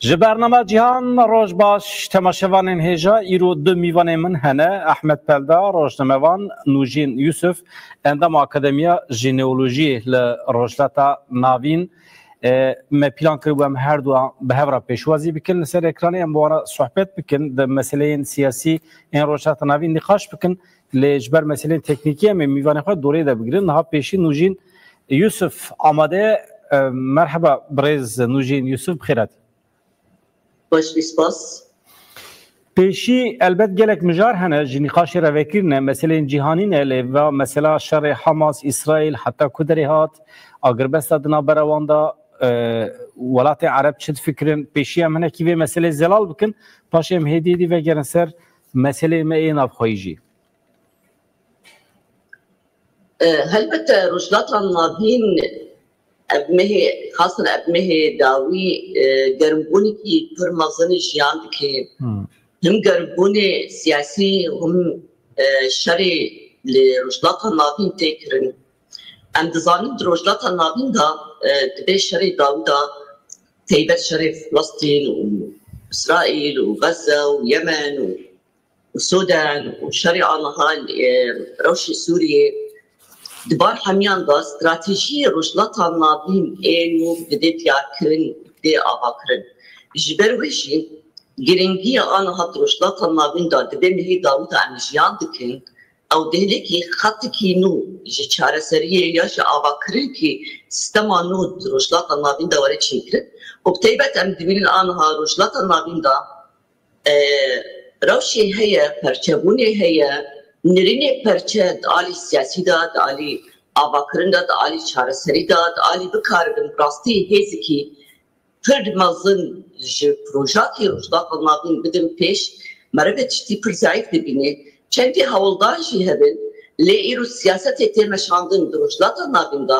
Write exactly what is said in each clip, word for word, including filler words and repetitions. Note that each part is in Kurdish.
Ji bernama Cîhan roj baş, temaşevanên hêja, îro du mîvanên min hene, Ehmed Pelda, rojnamevan, Nûjîn Yusuf, endama Akademiya Jineolojiyê li Rojhilata Navîn. E, me plan kiribû em her du bi hev re pêşwazî bikin li ser ekranê, em bi wan re sohbet bikin di meseleyên siyasî ên Rojhilata Navîn nîqaş bikin. Lê ji ber meseleyên teknîkî em ê mîvanê xwe dorê de bigirin. Niha pêşî Nûjîn Yusuf amade ye. E, merheba birêz Nûjîn Yusuf, bi xêr hatî. Xweş bî, spas. Pêşî elbet gelek mijar hene, ji nîqaşê re vekirîne, meseleyên cîhanî ne, lê va mesela şerê Hamas, Îsraîl heta ku derê hat, agirbesta di navbera wan de, e, welatên Ereb çi difikirin, pêşî em hinekî vê meseleyê zelal bikin, paşê em hêdî hêdî vegerin ser meseleyê me ê navxweyî jî. E, helbete Rojhilata Navîn ev mehê, xasan ev mehê dawî, e, germbûnekî pir mezin jiyan dike. Hmm. Him germbûnê siyasî, him, e, şerê li Rojhilata Navîn tê kirin. Em dizanin di Rojhilata Navîn de, e, di vê şerê dawî de, taybet şerê Filistîn û Îsraîl û Gaza û Yemen û û Sudan û şerê aniha, e, rewşê Sûriyê, di van hemiyan de stratejiyê Rojhilata Navîn ê nû didê diyarkirin, didê avakirin. Ji ber wê jî girîngiya aniha di Rojhilata Navîn de, di vê mehê dawî de em jiyan dikin, ew dêlekî xetikî nû ji çareseriyê ya ji avakirinkî sistema nû di Rojhilata Navîn de were çêkirin. Û bi taybet em dibînin aniha Rojhilata Navîn de e, rewşê heye, perçebûnê heye, nirînê perçe di alî siyasî de, di alî avakirin de, di alî çareserî de, di alî bikaribin rastî hêzikî pir mezin ji projatê Rojhilata Navîn bidin pêş, meriv tiştî pir zayîf dibîne. Çendî hewldan jî hebin, lê îro siyasetê tê meşandin di Rojhilata Navîn de,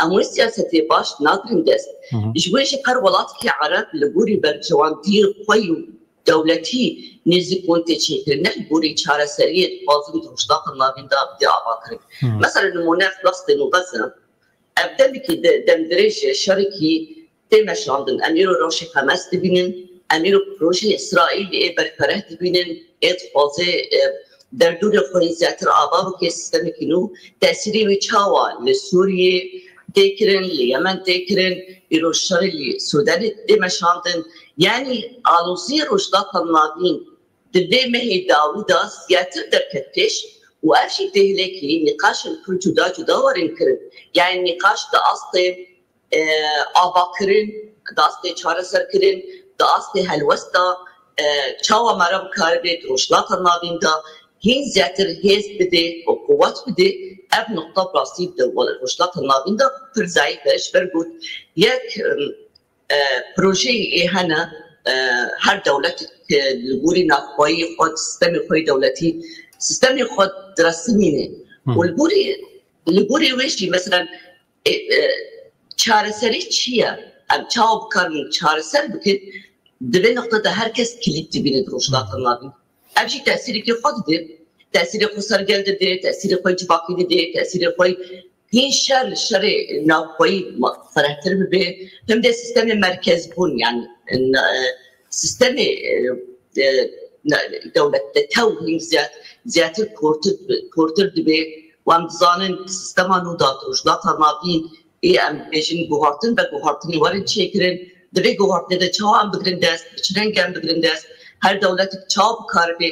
em wê siyasetê baş nagirin dest. Hı hı. Ji bo jî her welatekî Ereb li gorî berjewendiyê xwe û dewletî nêzîkbûn tê çêkirin, ne li gorî çareseriyê dixwazin di Rojhilata Navîn de bidê avakirin. Hmm. Mesela nimûne Filistîn û Gaza, ev demekî de, demdirêj e, şerekî tê meşandin. Em îro rewşê Hamas dibînin, em îro projeyê Îsraîl ê berfereh dibînin, ê dixwaze, e, derdorê xwe yê zêdetir ava bike, sistemekî nû. Tesîrê wî çawa li Sûriyê tê kirin, li Yemen tê kirin, îro şerê li Sûdanê tê meşandin. Yanî aloziyê Rojhilata Navîn di vê mehê dawî de zêdetir derket pêş û ev jî dêhlekî nîqaşên pir cuda cuda werin kirin. Yanî nîqaş di astê, e, avakirin, di astê çareserkirin, di astê helwesta, e, çawa meriv karibe di Rojhilata Navîn de hîn zêdetir hêz bidê û quwet bidê, ev nuqta bi rastî di Rojhilata Navîn de pir zayîf e. Ji ber got yek, em, e, projeyê ê hene, e, her dewletek, e, li gorî navxweyî xwe, sistemê xwe yê dewletî, sistemê xwe diresimîne. Hı. Û li gorî, li gorî wê jî, meselen, e, e, çareserî çi ye? Em çawa bikarin çareser bikin? Di vê noqte de her kes kilît dibîne di Rojhilata Navîn. Ev jî tesîrekî xwe dide. Tesîrê xwe ser gel dide, tesîrê xwe civakî dide, tesîrê xwe hîn şer, şerê navxweyî ma-, ferehtir bibe. Him de sistemê merkezbûn, yanî, e, sistemê, e, e, ne-, dewletdetew hîn ziyad, ziyadtir kortir, kortir dibe. Wan dizanin sistema nû da Rojhilata Navîn ê em bêjin guhartin ve guhartinê werin çêkirin. Di vê guhartinê de çawa em bigirin dest, bi çi rengî em bigirin dest, her dewletek çawa bikaribe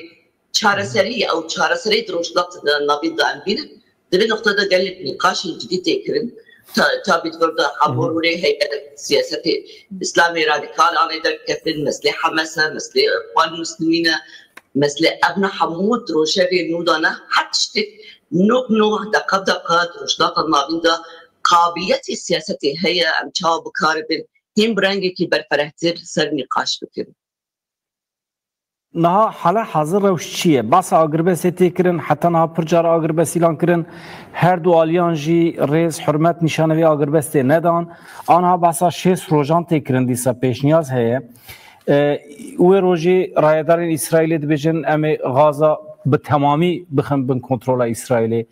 çareserî, ew çareserî di Rojhilata Navîn de em bînin. Di vê noqte de gelek nîqaşên cidî tê kirin. Ta-, tabî di vir de hemû Hı hı. rûnê heye, siyasetê Îslamê radîkal anê derkeftin, meselê Hamas e, meselê Îxwan Muslimîn e, meselê evna hemû di rojevê nû de ne, her tiştek nû bi nû, deqa bi deqa di Rojhilata Navîn de qabiliyetê siyasetê heye, em çawa bikaribin, hîn bi rengekî berferehtir ser nîqaş bikin. Niha hala hazir rewş çi ye? Basa agirbestê tê kirin, heta niha pir car agirbest îlan kirin. Her du aliyan jî rêz, hurmet nîşanê vê agirbestê nedan. Aniha basa şêst rojan tê kirin dîsa pêşniyaz heye. E, wê rojê rayedarên Îsraîlê dibêjin, em ê Gaza bi temamî bixin bin kontrola Îsraîlê.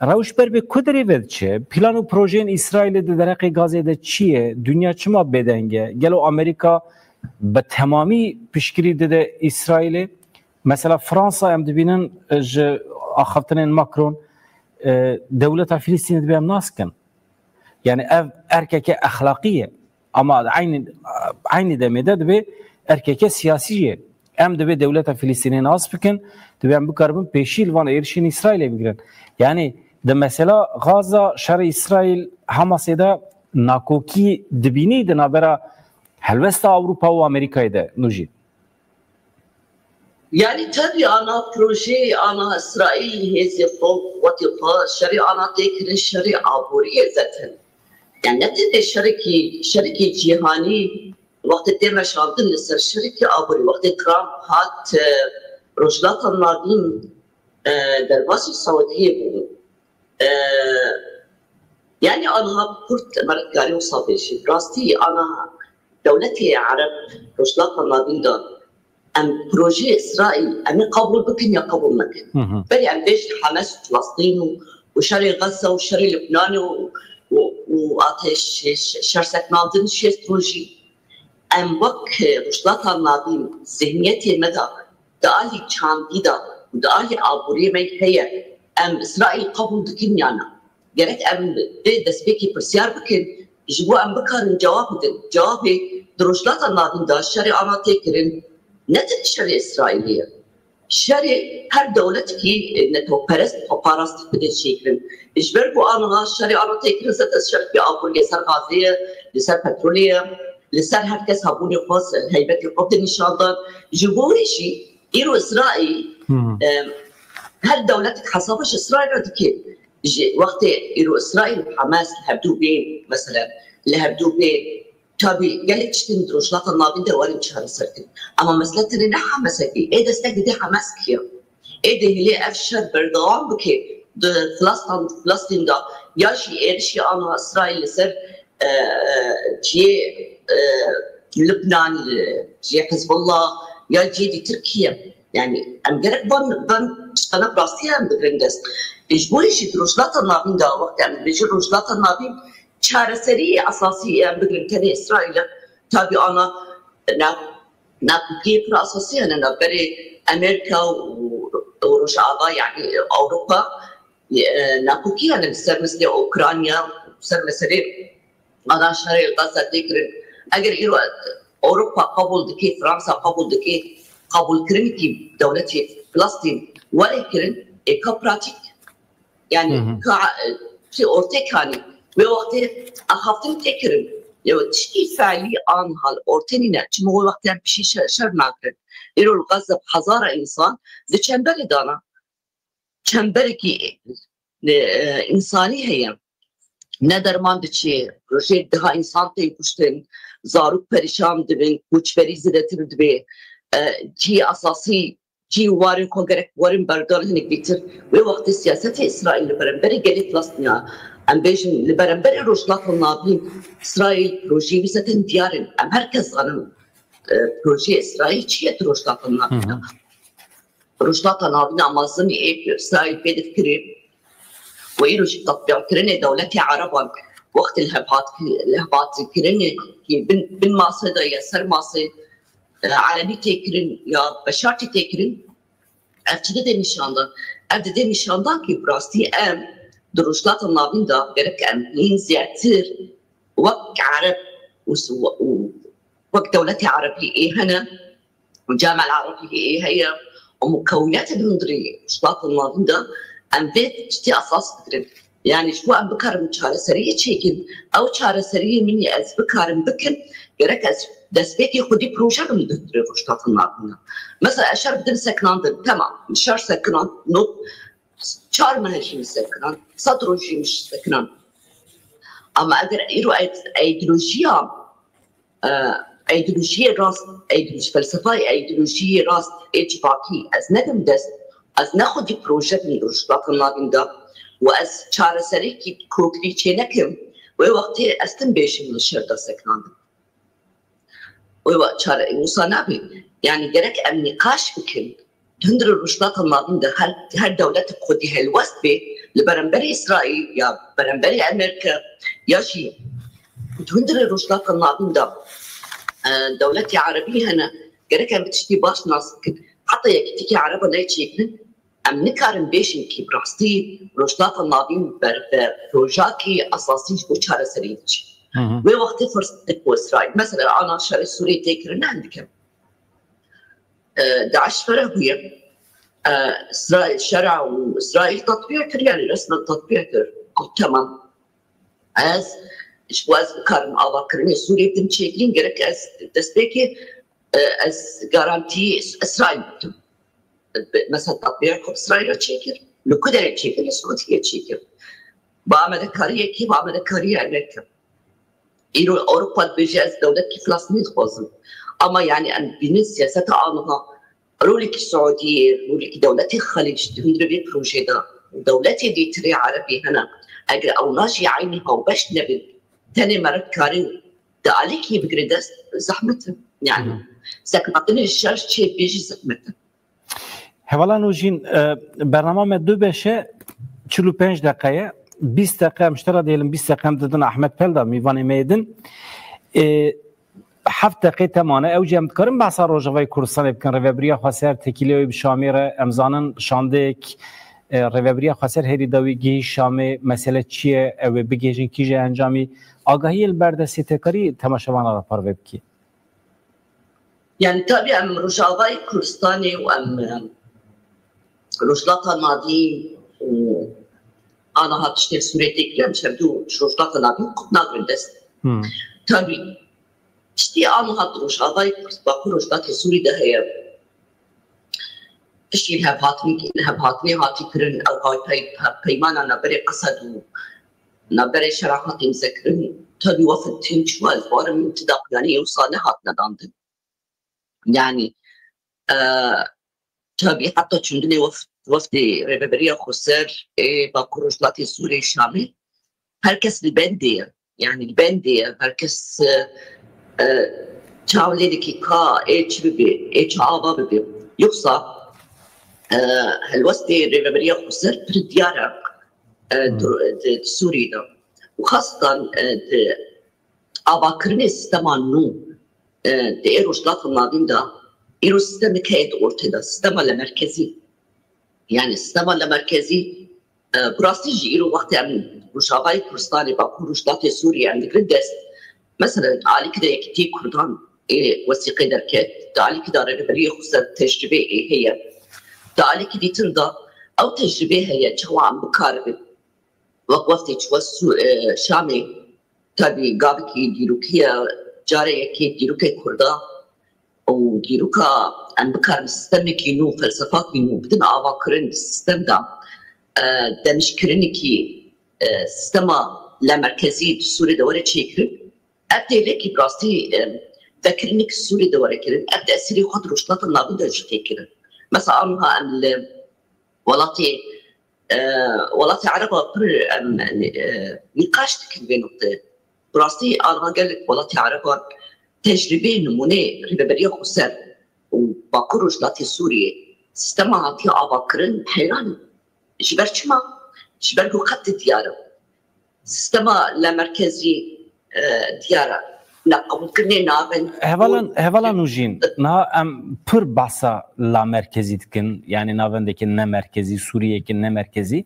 Rewş ber bi ku derê ve diçe? Plan û projeyên Îsraîlê di derheqê Gazê de çi ye? Dinya çima bêdeng e? Gelo Amerîka bi temamî piştgirî dide Îsraîlê. Mesela Fransa, em dibînin, e, ji axaftinên Macron, e, dewleta Filistînê dibê em nas bikin. Yani ev erkeke exlaqî ye. Ama eynî, eynî demê de dibê erkeke siyasî ye. Em dibê dewleta Filistînê nas bikin, dibê em bikaribin pêşî li van êrişên Îsraîlê bigirin. Yani di mesela Gaza, şerê Îsraîl Hamasê de nakokî dibînî di navbera helwesta Ewropa û Amerîkayê de, Nûjî? Yani tabii ana proje, ana Îsraîl hêzê xwe, qwetê xwe, şerê ana tê kirin, şerê aboriyê zaten. Yani ne tevê şerekî, şerekî cîhanî, wextê tê meşandin li ser şerekî aborî, wextê Trump hat, e, Rojhilata Navîn, e, derbasî Saudiyê bû. E, yani aniha kurt, me re dikarî wisa bêjî. Rastî ana dewletê Ereb Rojhilata Navîn de em projeyê Îsraîl em ê qebûl bikin ya qebûl nekin. Hı hı. Berê em bêjin Hamas û Filistîn û, û şerê Gaza û şerê Lubnanê û, û, û ateş, şer sekinandin şêst rojî. Em wek Rojhilata Navîn zihniyetê me de di alî çandî de û di alî aboriyê me heye. Em Îsraîl qebûl dikin ya na? Gerek em vê destpêkê pirsiyar bikin, ji bo em bikarin cewab bidin. Cewabê di Rojhilata Navîn de şerê ana tê kirin, ne tenê şerê Îsraîlê ye. Şerê her dewletekî netewperest xwe parastik bide çêkirin. Ji ber ku aniha şerê ana tê kirin, zaten şerekî aborî li ser gazê ye, li ser petrolê ye, li ser her kes hebûnê xwe, heybetê xwe dide nîşan dan. Ji bo wê jî îro Îsraîl, em, her dewletek hesaba ji Îsraîl re dike. Ji wextê îro Îsraîl û Hamas li hevdû bê, meselen, li hevdû bê, tabî gelek tiştên di Rojhilata Navîn de werin çareserkirin. Ama mesele tenê ne Hamasekî, ê destek dide Hamas kî ye? Ê dê hilê ev şer berdewam bike di Filistan-, Filistîn de, ya jî êrişî aniha Îsraîl li ser, e, cihê, e, Lubnan, li cihê Hizbullah, ya cihê dî Tirkiye. Yani em gerek van, van tiştana bi rastî em bigrin dest. Ji bo yê jî di Rojhilata Navîn de, wextê em dibêjin Rojhilata Navîn, çareseriyê esasî em bigrin tenê Îsraîl e. Tabî ana nav-, nakokiyê pir esasî hene navberê Amerîka û, û Rojava, yani Ewropa. E, nakokî hene li ser meselê Ukrayna, ser meselê ana şerê li Gaza tê kirin. Eger îro Ewropa qebûl dike, Fransa qebûl dike, qebûlkirinekî dewletê Filistîn were kirin, ê ka pratîk, yani Hı hı. ka, e, ki ortê kanî, wê wextê axaftin tê kirin. Lê tiştî feîlî aniha li ortê nîne. Çima wê wextê em pişî şer, şer nakirin? Îro li Gaza bi hezara însan di çemberê dana. Çemberekî, e, însanî heye. Ne derman diçe, rojê deha însan tên kuştin, zarok perîşan dibin, koçberî zêdetir dibe, e, cî esasî, cî warên xwe gerek werin berdan hinek dîtir. Wê wextê siyasetê Îsraîl li beramberî gelê Filistîna, em bêjin li beramberî Rojhilata Navîn, Îsraîl rojê wî zaten diyar in. Em her kes zanin, e, projeyê Îsraîl çi ye di Rojhilata Navîn de. Hı hı. Rojhilata Navîn a mezin ê Îsraîl pê difikirê û îro jî tetbîqkirinê dewletê Ereban wextê li hev hat, li hev hat kirinê ki bin, bin masê de ya ser masê, e, Erebî tê kirin ya Beşar tê kirin, ev çi dide nîşandan? Ev dide nîşandan ki bi rastî em di Rojhilata Navîn de gerek em hîn zêdetir wek Ereb û s-, û wek dewletê Erebî ê hene, û Cama Erebî ê heye, û mukewinetên hundirî Rojhilata Navîn de em vê tiştî esas bigirin. Yani ji bo em bikarin çareseriyê çêkin, ew çareseriyê min ê ez bikarim bikim, gerek ez destpêkê xwedî proje bim di hundirê Rojhilata Navîn de. Mesela ez şer bidim sekinandin, temam, şer sekinan, not, çar meh jî min sekinan, sed roj jî min sekinan. Ama eger îro id-, îdeolojiya, e, îdeolojiyê rast, îdeoloji, felsefayê îdeolojiyê rast ê civakî ez nedim dest, ez ne xwedî proje bin Rojhilata Navîn de û ez çareseriyekî koklî çê nekim, wê wextê ez tim bêjim li şer de sekinandin. Wê we çare wisa nabe. Yani gerek em nîqaş bikin. Hundirê Rojhilata Navîn de her, her dewletek xwedî helwest bê li beramberî Îsraîl ya beramberî Amerîka ya jî hundirê Rojhilata Navîn de e, dewletê erebî hene. Gerek em bi tiştî baş nas bikin. Heta yekîtîkê ereba neyê çêkirin, em nikarin bêjin kî bi rastî Rojhilata Navîn ber bi rojakî esasî ji bo çareseriyê diçe. Hı hı. Wê wextê firsetek bo Îsraîl. Mesela ana şerê Sûriyê tê kirin, ne hindik e. E, DAIŞ fere bûye. E, Îsraîl, şera û Îsraîl tatbîq kir, yani resmen tatbîq kir. Got, temam. Ez, ji bo ez bikarim avakirinê Sûriyê bidim çêkirin, gerek ez destpêkê, e, ez garantî Îsraîl bidim. Mesela tatbîq ku Îsraîl çêkir, li ku derê çêkir, li Siûdiyê çêkir. Bi amadekariyekî, bi amadekariyê Amerîka. Îro Ewropa dibêje, ez dewletkî Filistînî dixwazim. Ama yani em dibînin siyaseta aniha rolekî Siûdiyê, rolekî dewletê Xelîc di hundirê vê projeyê de, dewletê dîtirê erebî hene. Eger ew najî eynî hawbeş nebin, tenê meriv dikare di alîkî bigire dest, zehmet e. Yani, Hı. Sekinandinê şer çê bê jî zehmet e. Hevala Nûjîn, e, bernama me du beş e, çil û pênc deqe ye. Bîst deqe em ji te re dihêlin, bîst deqe em didin Ahmet Pelda, mîvanê me yê din. E, heft deqê te mane, ew jî em dikarin behsa Rojavayê Kurdistanê bikin. Rêvebiriya Xweser têkiliya wê bi Şamê re, em zanin şandeyek, e, Rêvebiriya Xweser herî dawî gihîşt Şamê. Mesele çi ye? Ew ê bigihêjin kîje encamî? Agahiyê li ber destê te karî temaşevana re parve bikî. Yani tabî em Rojavayê Kurdistanê û em, em Rojhilata Navîn û aniha tiştê Sûriyê tê kirin, em çevdû ji Rojhilata Navîn qut nagrin dest. Hmm. Tabî tiştê aniha di Rojavayê Kurd, Bakur Rojhilatê Sûrî de heye. Piştî lihevhatinê, lihevhatinê hatî kirin, ew hay pey-, pe-, peymana navberê Esed û navberê şera hatî imzekirin. Tabî wefd têm çû, ez barim min ti daqiqanî ewsa nehatine dandin. Yani, e, tabî heta çûndinê wef-, wefdê Rêveberiya Xweser ê Bakur Rojhilatê Sûriyê Şamê, her kes li bendê ye. Yani li bendê ye. Her kes, e, e, çav lê dike ka ê çi bibe, ê çi ava bibe. Yoksa, e, helwestê Rêveberiya Xweser pir diyar e, e, Hmm. di, di, di Sûriyê de. Û xastan, e, di avakirinê sistema nû, e, di ê Rojhilata Navîn de, îro sistemek heye di ortê de, sistema lemerkezî. Yani sistema lemerkezî, e, bi rastî jî îro wextê em Rojavayê Kurdistanê, Bakur Rojhilatê Sûriyê em digrin dest, mesela di alîkî de Yekîtiyê Kurdan ê wesîqê derket, di alîkî de Rêveberiya Xweser tecrûbê ê heye, di alîkî dîtin de ew tecrûbê heye, çawa em bikaribin. Wek wextê çûye Sû-, e, Şamê, tabî gavekî dîrokî ye, carê yekê dîrokê Kurda û dîroka em bikarin sistemekî nû, felsefakî nû bidin avakirin di sistem de, e, demîşkirinekî, e, sistema lemerkezî di Sûrê de were çêkirin. Ev têlekî bi rastî, e, vekirinek Sûrê de were kirin. Ev tesîrê xwe di Rojhilata Navîn de jî tê kirin. Mesela, aniha em li welatê, e, welatê Ereba pir em, e, nîqaş dikin vê noqteyê. Bi rastî, aniha gelek welatê Ereba tecrûbeyê nimûneyê Rêveberiya Xweser û Bakur Rojhilatê Sûriyê sistema hatiye avakirin, heyran in. Ji ber çima? Ji ber ku qet diyar e. Sistema lemerkezî, e, diyar e. Neqebûlkirinê navên Hevalan, hevalan Nûjîn, niha em pir behsa lamerkezî dikin, yani navendeke nemerkezî, Sûriyeke nemerkezî.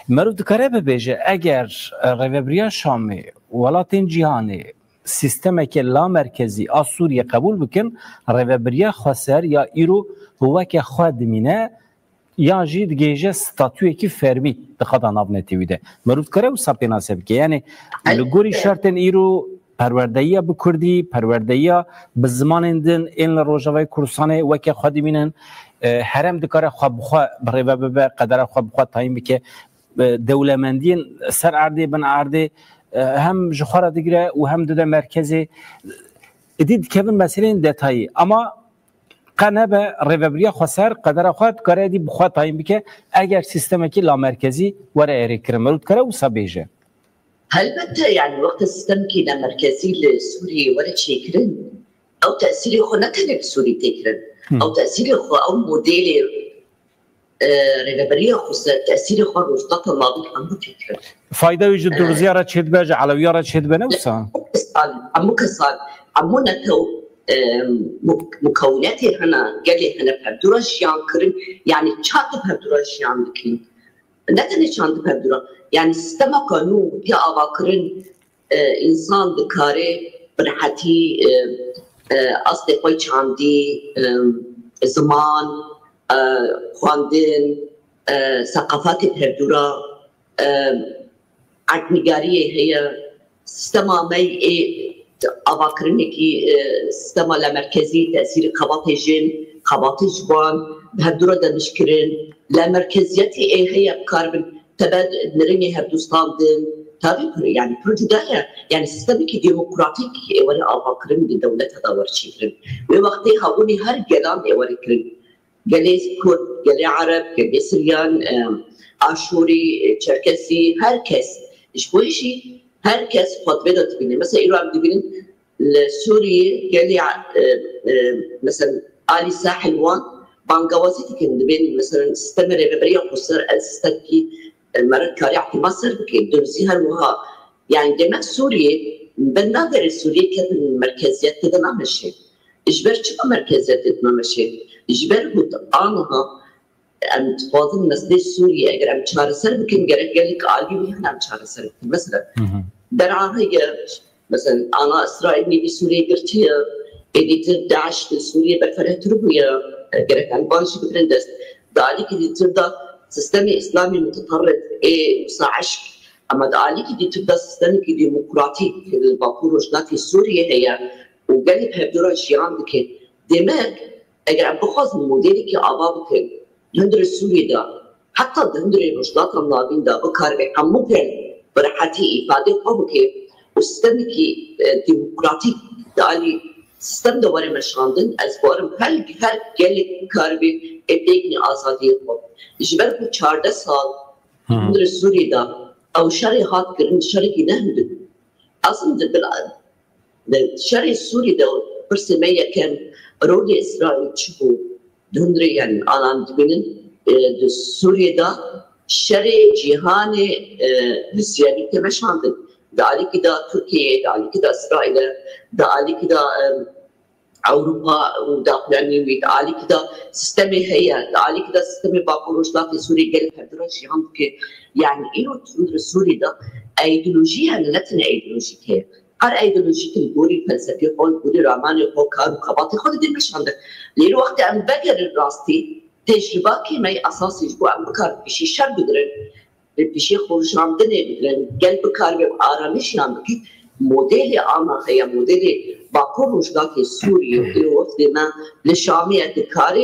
Meriv dikare bibêje, eger, e, Rêvebiriya Şamê, welatên cîhanê, sîstemeke lamerkezî a Sûriyê qebûl bikin, Rêvebiriya Xweser ya îro weke xwe dimîne, yan jî digihêje statuyekî fermî di qada navnetewî de. Meriv dikare wisa pênase bike. Yani li gorî Elbette. şertên îro perwerdeyiya bi kurdî, perwerdeyiya bi zimanên din ên li Rojavayê Kurdistanê weke xwe dimînin, e, herêm dikare xwe bi xwe birêve bibe, qedera xwe bi xwe tayîn bike, e, dewlemendiyên ser erdê, bin erdê, e, hem ji xwe re digire û hem dide merkezê. Êdî dikevin meseleyên detayî. Ama qe nebe Rêvebiriya Xweser qedera xwe dikare êdî bi xwe tayîn bike, eger sîstemekî lamerkezî were erêkirin. Meriv dikare wisa bêje. Helbette, yani wextê sîstemekî lamerkezî li Sûriyê were çêkirin, ew tesîrê xwe ne tenê bi Sûrî tê kirin. Hı. Ew tesîrê xwe, ew modêlê, e, Rêveberiya Xweser tesîrê xwe Rojhilata Navîn hemû tê kirin. Fayda wî ji E, Durziya re çêdibe, ji Elewiya re çêdibe, ne wisa? Hemû kesan, hemû kesan, hemû netew e, muk- mukewinetê hene, gelê hene perdûra jiyan kirin, yani çand perdûra jiyan dikin. Ne tenê çand perdûra, yani sistema kanûn pê ava kirin, e, însan dikare bi rehetî e, e, astê xwe çandî, e, ziman, e, xwendin, e, seqafatê perdûra, e, erdnîgariyê heye, sistema me ê avakirinekî, e, sistema lamerkezî, tesîrê xebatê jin, xebatê ciwan, bi hevdû re demijkirin, lamerkeziyetê ê heye bikaribin tebe nirînê hevdû standin. Tabii pir, yani pir cuda ye. Yani sistemekî demokratîk ê were avakirin di dewleta de were çêkirin. Wê wextê hebûnê her gelan ê were kirin. Gelê Kurd, gelê Ereb, gelê Siryan, e, Aşûrî, e, Çerkesî, her kes. Ji bo jî her kes xwe di vê de dibîne. Mesela îro em dibînin li Sûriyê gelê, e, e, mesela alî sahil wan bangawazî dikin, dibên mesela sistemê rêveberiya xweser ev sistemkî, e, meriv karî ehtimal ser bike. Durzî her wiha. Yani demek Sûriyê, benda berê Sûriyê ketin merkeziyet tê de nameşe. Ji ber çima merkeziyet tê de nameşe? Ji ber ku aniha em dixwazin meselê Sûriyê eger em çareser bikin, gerek gelek alî wî hene em çareser bikin. Mesela, Hı hı. Der'a heye, mesela, ana Îsraîl nêvî Sûriyê girtiye, êdîtir DAIŞ li Sûriyê berfirehtir bûye, e, gerek em van jî bigirin dest. Di alîkî dîtir de sistemê Îslamî muteterrif ê wisa eşk, ama di alîkî dîtir de sistemekî demokratîk li Bakur Rojhilatê Sûriyê heye û gelek hevdû re jiyan dike. Demek, eger em bixwazin modelekî ava bikin, di hundirê Sûriyê de, heta di hundirê Rojhilata Navîn de bikaribe hemû gel bi rehetî îfadê xwe bike û sistemekî, e, demokratîk di alî sistem de were meşandin, ez bawerim her, her gelek bikaribe ê bêgînî azadiyê xwe. Ji ber ku çardeh sal Hı. hundirê Sûriyê de ew şerê hat kirin, şerekî ne hundir. Aslında bila, şerê Sûrî de pirsê me yekem, rolê Îsraîl çi bû? Di hundirê, yani, anan dibînin, e, di Sûriyê de şerê cîhanê, e, li Siyonî tê meşandin. Di alîkî de Tirkiyeyê, di alîkî de Îsraîlê, di alîkî de, e, Ewropa û daxuyaniyên wî, di alîkî de sistemê heye, di alîkî de sistemê Bakur Rojhilatê Sûriyê gelek hevdû re jiyan dike. Yani îro di hundirê Sûrî de îdeolojî hene, ne tenê îdeolojîk heye. Her îdeolojîk li gorî felsefê xwe, li gorî ramanê xwe, kar û xebatê xwe didê meşandin. Lê îro wextê em vegerin rastî, tecrîbakê me yê esasî ji bo em bikarin pêşî şer bigirin, bi pêşê xwe rûjandinê bigirin, gel bikaribe bi aramî jiyan bike. Modelê ana heye, modelê Bakur Rojhilatê Sûriyê û wextê me li Şamê ye dikare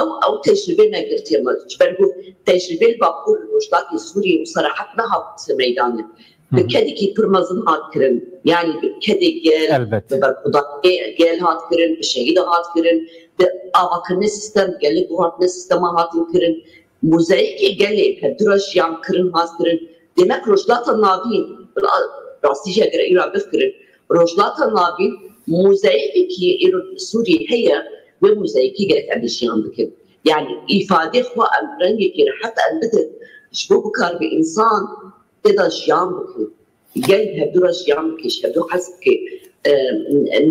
ew, ew tecrîbê me girtiye me. Ji ber ku tecrîbê li Bakur Rojhilatê Sûriyê û serehet nehat meydanê. Bi kedekî pir mezin hat kirin. Yani bi kedê gel, Elbet. bi berxwedaniyê gel hat kirin, bi şehîda hat kirin, bi avakirinê sistem, gelê guhertinê sistema hatin kirin. Mozayîkê gelê hevdû re jiyan kirin, hat kirin. Demek Rojhilata Navîn, rastî jî eger îro bifikirin, Rojhilata Navîn mozayîkekî îro Sûriyê heye, wê mozayîkî gerek em ê jiyan bikin. Yani îfadê xwe em rengekî rehet em bidin, ji bo bikaribe însan tê de jiyan bike. Gel hevdû re jiyan bike, ji hevdû hez bike. E,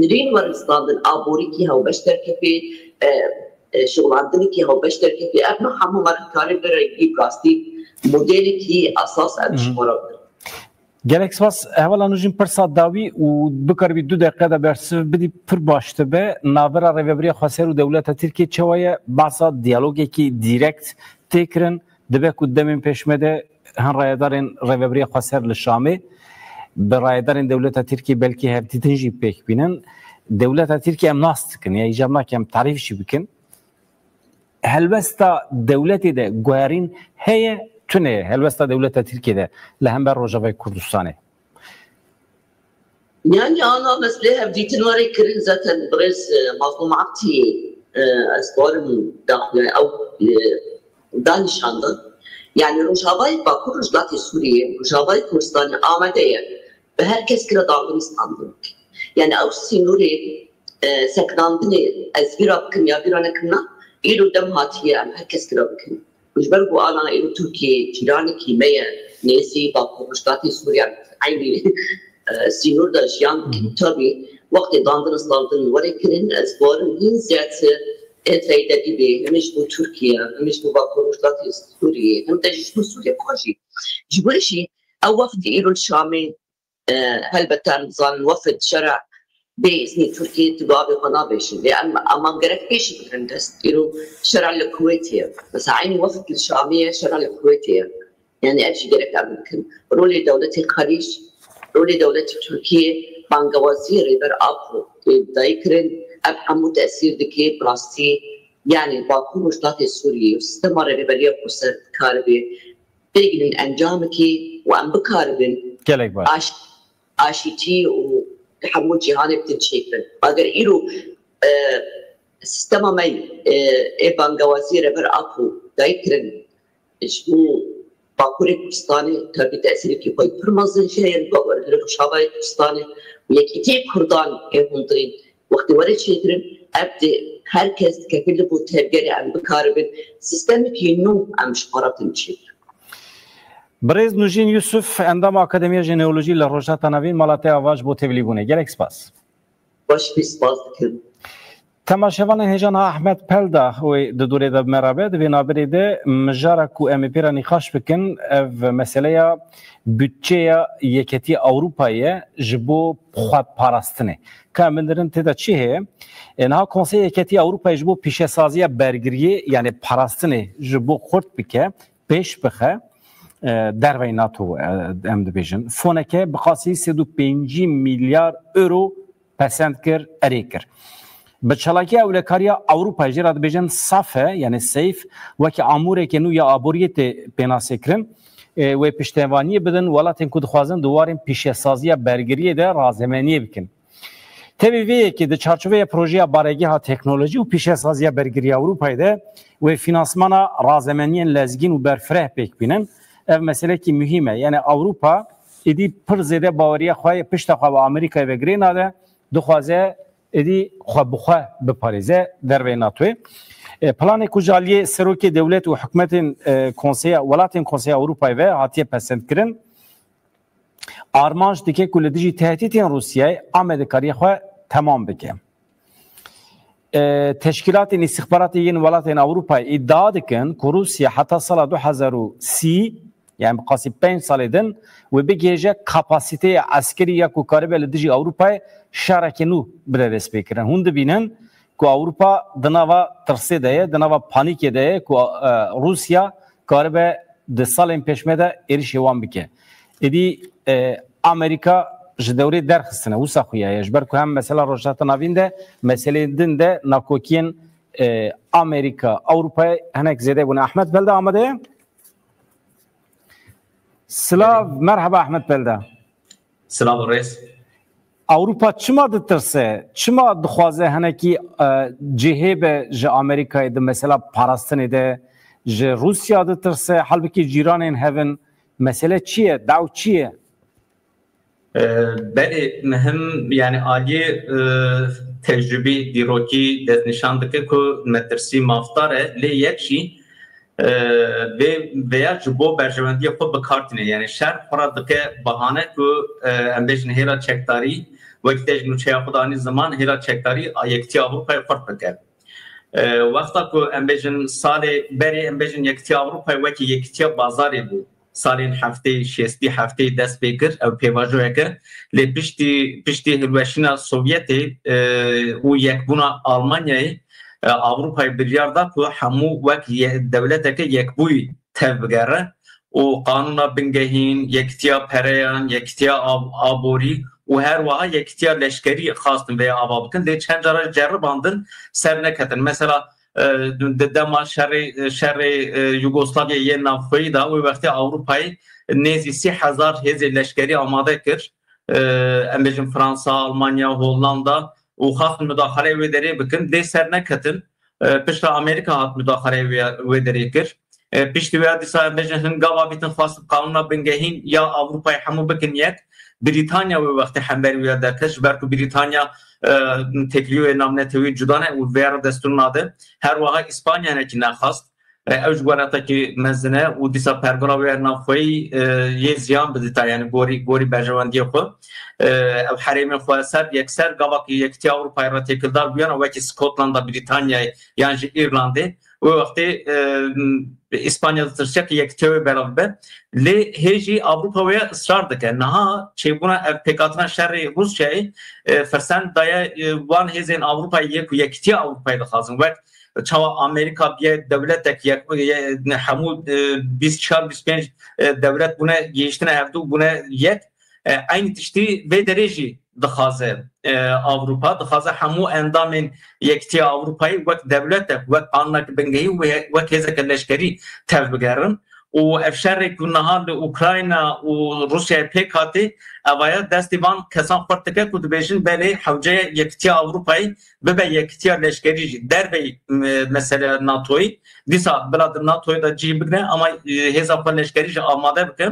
nirîn werin standin, aborîkî hewbeş derkefê, e, e, şixulandinekî hewbeş derkefê. Ev ne hemû me re karê vere yî rastî modelekî esas em ji Hı. xwe re bikin. Gelek spas. Hevala Nûjîn, pirsa dawî û bikaribî du deqe de bersiv bidî pir baş dibe. Navbera Rêveberiya Xweser û dewleta Tirkiyê çawa ye? Behsa diyalogekî dîrekt tê kirin. Dibe ku demên pêş me de hin rayedarên Rêveberiya Xweser li Şamê bi rayedarên dewleta Tirkiyê belkî hevdîtin jî pêk bînin. Dewleta Tirkiyê em nas dikin, ya îcar nake em tarîf jî bikin. Helwesta dewletê de guherîn heye, tune ye helwesta dewleta Tirkiyê de li hember Rojavayê Kurdistanê? Yani ana meselê hevdîtin were kirin zaten birêz, e, Mazlûm Abdî, e, ez barim daxuya ew, e, danişanda. Yani Rojavayê Bakur, Rojhilatê Sûriyê, Rojavayê Kurdistanê amade ye. Bi her kes kira dagirî standin. Yani ew sînorê, e, sekinandinê ez vîra bikim ya vîra nekim na, îro dem hatiye em her kes kira bikin. Û ji ber ku ana îro Tirkiye cîranekî me ye, nêzî Bakur Rojhilatê Sûriye, eynî, e, sînor de jiyan dikin. Hı hı. Tabî, Wextê dandin û standin were kirin, ez bawerim hîn zêde ê feyde bibê, him ji bo Tirkiye, him ji bo Bakur Rojhilatê Sûriyê, him de jî ji bo Sûriye xwe jî. Ji bo jî ew wextê îro li Şamê, e, helbet em dizanin wefd şera bê îznî Tirkiye tu bi avê xwe navêjin. Lê em, em, em gerek pêşî bigirin dest. Îro şera li Kuwêtê ye. Mesela eynî wefd li Şamê ye, şera li Kuwêtê ye. Yani ev jî gerek em bikin. Rolê dewletê Xelîc, rolê dewletê Tirkiyê, bangewaziyê Rêber Apo, e, dayik kirin, ev hemû tesîr dike, bi rastî, yani Bakur Rojhilatê Sûriyê û sistema rêveberiya xweser dikaribe bêgihînin encamekê û em bikaribin Gelek baş. aş-, aşîtî û hemû cîhanê bidin çêkirin. Eger îro, e, sistema me, e, ê bangewaziyê Rêber Apo dayik kirin, ji bo Bakurê Kurdistanê tabi tesîrekî xwe pir mezin jî heye li Rojavayê Kurdistanê û yekîtiyê Kurdan ê hundirîn wextê were çêkirin, ev dê her kes dikeve li bo tevgerê em bikaribin sistemekî nû em ji xwe re din çêkirin. Birêz Nûjîn Yusuf, endama Akademiya Jeneolojî li Rojhilata Navîn, mala te ava ji bo tevlîbûnê. Gelek spas. Baş, pir spas dikim. Temaşevanên hêja niha Ahmet Pelda wê di dûrê de bi me re be. Di vê navberê de mijara ku em ê pê re nîqaş bikin, ev meseleya budçeya Yeketî Ewropayê ye ji bo xweparastinê. Ka em binêrin tê de çi heye? E, niha Konsey Yeketî Ewropayê ji bo pîşesaziya bergiriyê, yani parastinê ji bo xurt bike, pêş bixe, e, dervey nato, e, em dibêjin. Foneke bi qasî sed û pêncî milyar euro pesend kir, erê kir. Bi çalakiya ewlekariya Ewropayê jê re dibêjin safe, yani safe, wekî amûrekê nû ya aboriyê tê pênasê kirin. E, wê piştevaniyê bidin welatên ku dixwazin di warên pîşesaziya bergiriyê de razemeniyê bikin. Tevî vê yekê di çarçoveya projeya Baregeha Teknolojî û Pîşesaziya Bergiriya Ewropayê de wê fînansmana razemeniyên lezgîn û berfireh pêk bînin. Ev meselekî muhîm e. Yani Ewropa êdî pir zêde baweriya xwe yê pişta xwe bi Amerîkayê ve girê nade, dixwaze êdî xwe bi xwe biparêze derveyê natoyê. E, planê ku ji aliyê serokê dewlet û hikûmetên, e, konseya, welatên Konseya Ewropayê ve hatiye pesendkirin, armanc dike ku li dijî tehdîtên Rûsyayê amedekariyê xwe temam bike. E, teşkîlatên îstixbaratê yên welatên Ewropayê îdia dikin ku Rûsya heta sala du hezar û sî, yani bi qasî pênc salê din, wê bigihêje kapasîteya eskerî ya ku karibe li dijî Ewropayê şerekê nû bide destpêkirin. Hûn dibînin ku Ewropa di nava tirsê de ye, di nava panîkê de ye ku, e, Rûsya karibe di salên pêşme de êrişê wan bike. Êdî, e, Amerîka ji dewrê derxistine, wisa xuya ye. Ji ber ku hem mesela Rojhilata Navîn de, meseleyên din de nakokiyên, e, Amerîka, Ewropayê hinek zêde bûne. Ahmet Belda amade ye? Silav, merheba Ahmet Belda. Silav û rêz. Ewropa çima ditirse? Çima dixwaze hinekî, e, cihê be ji Amerîkayê di mesela parastinê de, ji Rûsya ditirse, halbikî cîranên hev in. Mesele çi ye? Daw çi ye? E, belê, mihim, yani aliyê, e, tecrubî, dîrokî destnîşan dike ku metirsî mafdar e, lê yek jî, e, vê, vêya ji bo berjewendiyê xwe bi kar tîne. Yani şer xwe re dike bahane ku, e, em bêjin hêla çekdarî, wekî te ji nûçeya xwe de anî ziman, hêla çekdarî a Yekîtiya Ewropayê xurt bike. E, wexta ku em bêjin salê berê, em bêjin Yekîtiya Ewropayê wekî yekîtiya bazarê bû. Salên heftê, şêstî, heftê dest pê kir, ew pêvajoyek e. Lê piştî, piştî hilweşîna Sovyetê, e, û yekbûna Almanyayê, e, Ewropayê biryar da ku hemû wek ye-, dewleteke yekbûyî tev bigere û qanûna bingehîn, yekîtiya pereyan, yekîtiya av-, aborî û her wiha yekîtiya leşkerî xwestin vê ava bikin. Lê çend cara ceribandin, ser neketin. Mesela, e, di dema şerê, şerê, e, Yugoslavyayê yên navxweyî de, wê wextê Ewropayê nêzî sî hezar hêzê leşkerî amade kir. E, em bêjin Fransa, Almanya, Hollanda û xwestin mudaxaleyê wê derê bikin. Lê ser neketin. E, piştre Amerîka hat mudaxaleyê wê, wê derê kir. E, piştî wê dîsa em bêjin hin gava bîtin xwestin qanûna bingehîn ya Ewropayê hemû bikin yek. Brîtanya wê wextê hemberî wê derket, ji ber ku Brîtanya, e, têkilî wê navnetewî cuda ne û vê re destûr nade. Her wiha Îspanya hinekî nexwest. E, ew ji welatekî mezin e û dîsa pergala wê navxweyî, e, yê ziyan bidîta, yani gorî, gorî berjewendiyê xwe. E, ew herêmên xweser yekser gava ku Yekîtiya Ewropayê re têkildar bûyana wekî Skotlanda, Brîtanyayê yan jî Îrlandê. Wê wextê, e, Îspanya ditirsiya ku Yekîtiya wê belav bibe. Lê hê jî Ewropa wê israr dike. Niha çêbûna ev pêkhatina şerê Rûsyayê, e, firsend daye, e, wan hêzên Ewropayê yê ku Yekîtiya Ewropayê dixwazin. Wek çawa Amerîka biye dewletek yek, ye-, hemû, e, bîst çar bîst pênc, e, dewlet bûne, gihiştine hevdû, bûne yek. E, eynî tiştî vê derê jî dixwaze, e, Ewropa, dixwaze hemû endamên Yekîtiya Ewropayê wek dewletek, wek qanûnek bingehî û wek hêzeke leşkerî tevbigerin. Û ev şerê ku niha li Ukrayna û Rûsyayê pêk hatî, evaya destê van kesan xurt dike ku dibêjin belê hewce Yekîtiya Ewropayê bibe yekîtiya leşkerî jî derveyî, e, meseleya NATOyê. Dîsa bila di NATOyê de cih bigre, ama, e, hêza xwe leşkerî jî amade bike.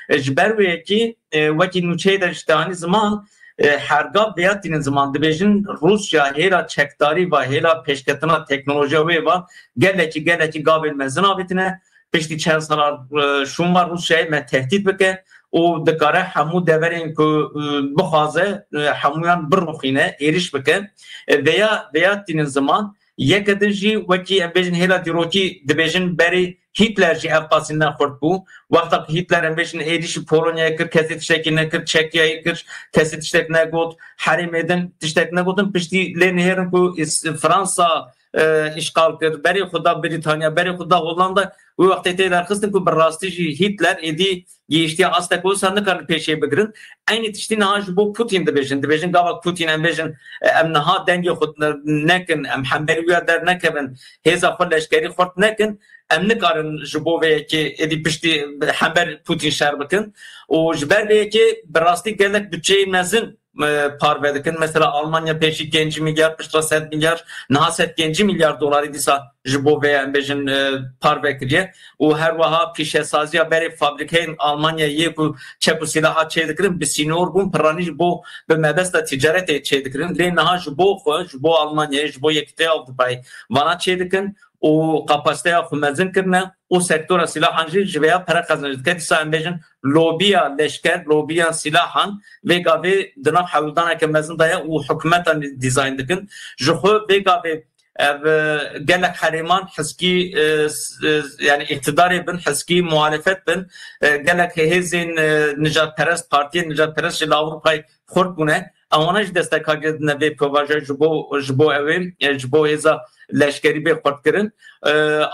E, ji ber wê yekê, e, wekî nûçeyê de ji te anî ziman, e, hergav vêya tînin ziman. Dibêjin Rûsya hêla çekdarî va, hêla pêşketina teknolojiya wê va gelekî, gelekî gavên mezin avêtine. Piştî çend sala, e, şûn va Rûsyayê me tehdît bike û dikare hemû deverên ku, e, bixwaze, e, hemûyan birûxîne, êrîş bike. E, vêya, vêya tînin ziman. Yeke din jî wekî em bêjin hêla dîrokî dibêjin berê Hitler jî ev qasî ne xurt bû. Wexta ku Hitler em bêjin êrîşî Polonyayê kir, kesê tiştekî nekir, Çekyayê kir, kesê tiştek negot, herêmê din tiştek negotin, piştî lê nihêrin ku Îs-, Fransa, e, îşxal kir, berê xwe da Brîtanya, berê xwe da Hollanda, wê wextê tê derxistin ku bi rastî jî Hitler êdî gihiştiye astek wisa nikarin pêşê bigirin. Eynî tiştî niha ji bo Putin dibêjin. Dibêjin gava Putin em bêjin, e, em niha dengê xwe ne-, nekin, em hemberî wî ya dernekevin, hêza xwe leşkerî xurt nekin, em nikarin ji bo vê yekê êdî piştî hember Putin şer bikin. Û ji ber vê yekê bi rastî gelek budçeyê mezin, e, parve dikin. Mesela Almanya pêşî pêncî milyar, piştre sed milyar, niha sed pêncî milyar dolarî dîsa ji bo vê em bêjin, e, parve kiriye. Û her wiha pîşesaziya berê fabrîkeyên Almanya yê ku çek û silaha çêdikirin, bi sînor bûn, piranî ji bo bi mebesta tîcaretê çêdikirin. Lê niha ji bo xwe, ji bo Almanyayê, ji bo Yekîtiya Ewropayê vana çêdikin û kapasiteya xwe mezin kirine û sektora silahan jî ji vêya pere qezenc dike. Dîsa em bêjin lobiya leşker, lobiya silahan vê gavê di nav hewldaneke mezin de ye û hikûmetan dîzayn dikin. Ji xwe vê gavê ev, e, gelek herêman hizkî, e, s-, e, yani îqtidarê bin, hizkî muhalefet bin, e, gelek hêzên, e, nijadperest, partiyên nijadperest ji li Ewropayê xurt bûne. Ewana jî destekariyê didine vê pêvajoyê ji bo, ji bo ew ê, e, ji bo hêza leşkerî bê xurtkirin. E,